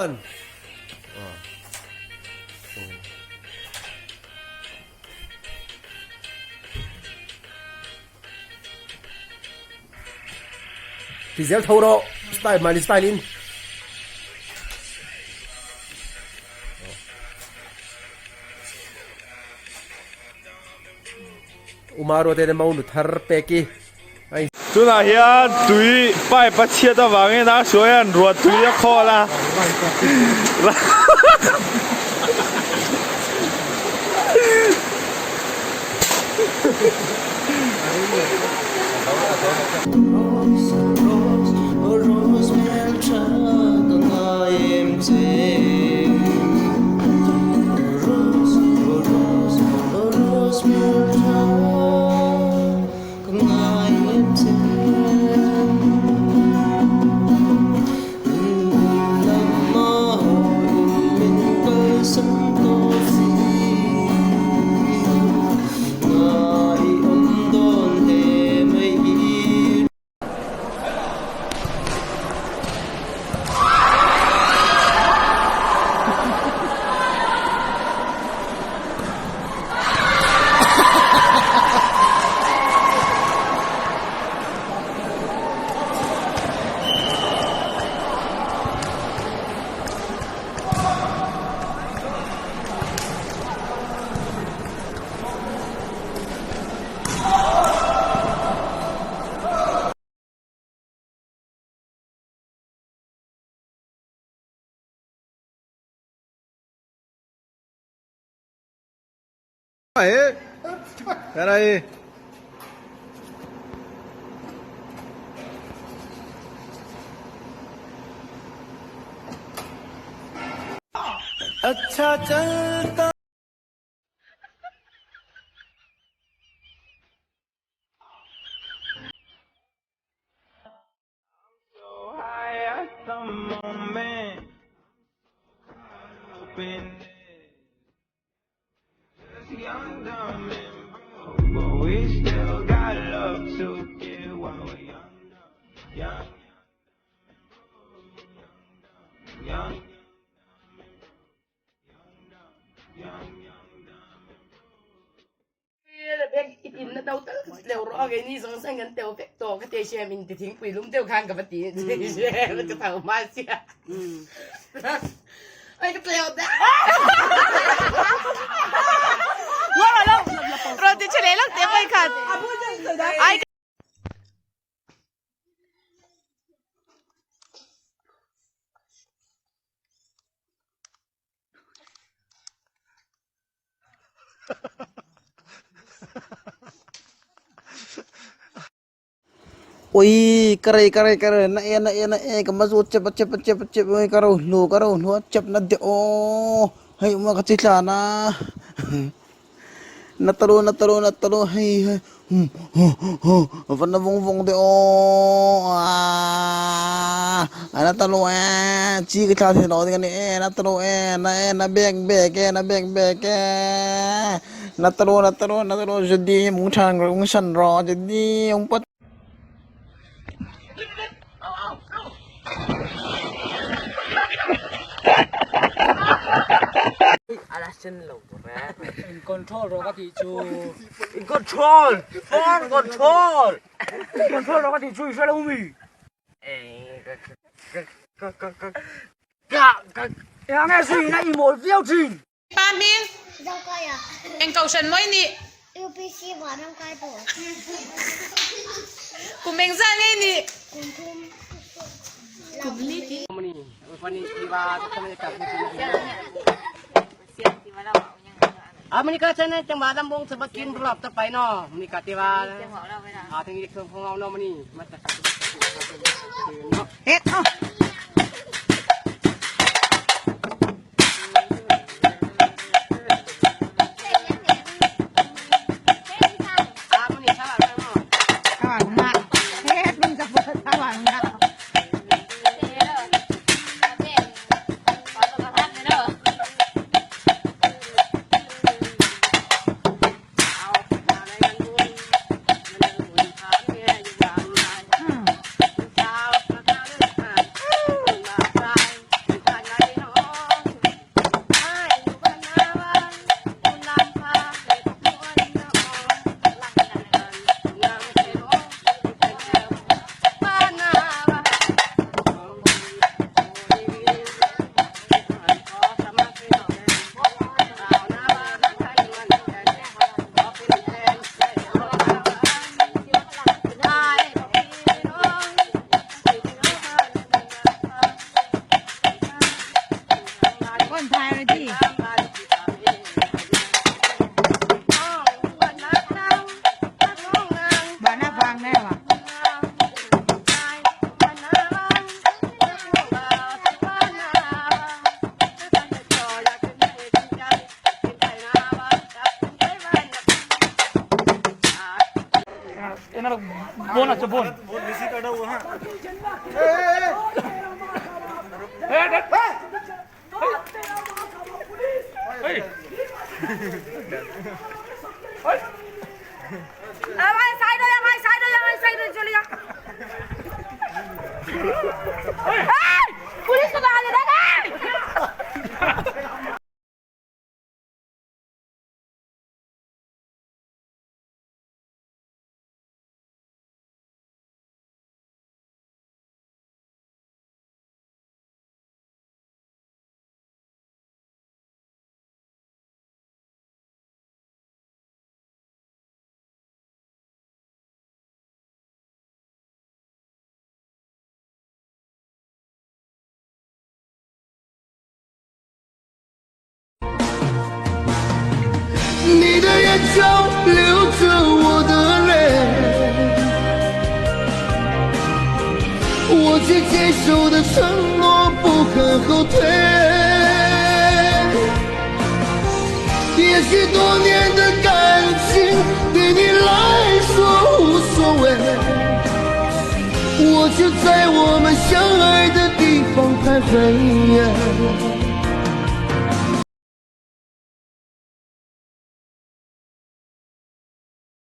Ti zel tho rawh style mahni style in. Uma ruat in mau nu thar pek i. Tunah hian tui pipe a chhiat avangin a hruaia'n ruah tui a khawl a. Aê! Pera aí. अच्छा चलता Ui karei karei karei na e na e na e ka mazu chep chep chep chep ui ka ro hlu ka ro hlu a chep na de aw hei uma ka chi tlan a na talo na talo na talo hei hei hum hu hu va na vawng vawng de aw aaa na talo e chi ka thla thei lo ding a ni e na talo e na e na bek bek e na bek bek e na talo na talo na talo jadi mung than rawh ung san rawh jadi ung pat. In control rawh ka tih chu. In control! Phone control! In control rawh ka tih chu i hre lo mi? Eng nge zui na i mawl viau thin? Pa hming? Zokaia. Eng kohhran mawi nih? UPC Vanram kai tu. Kum eng zah ngei nih? Kum thum. Kum li ti. 你的眼角流着我的泪，我却接受的承诺不肯后退。也许多年的感情对你来说无所谓，我却在我们相爱的地方徘徊。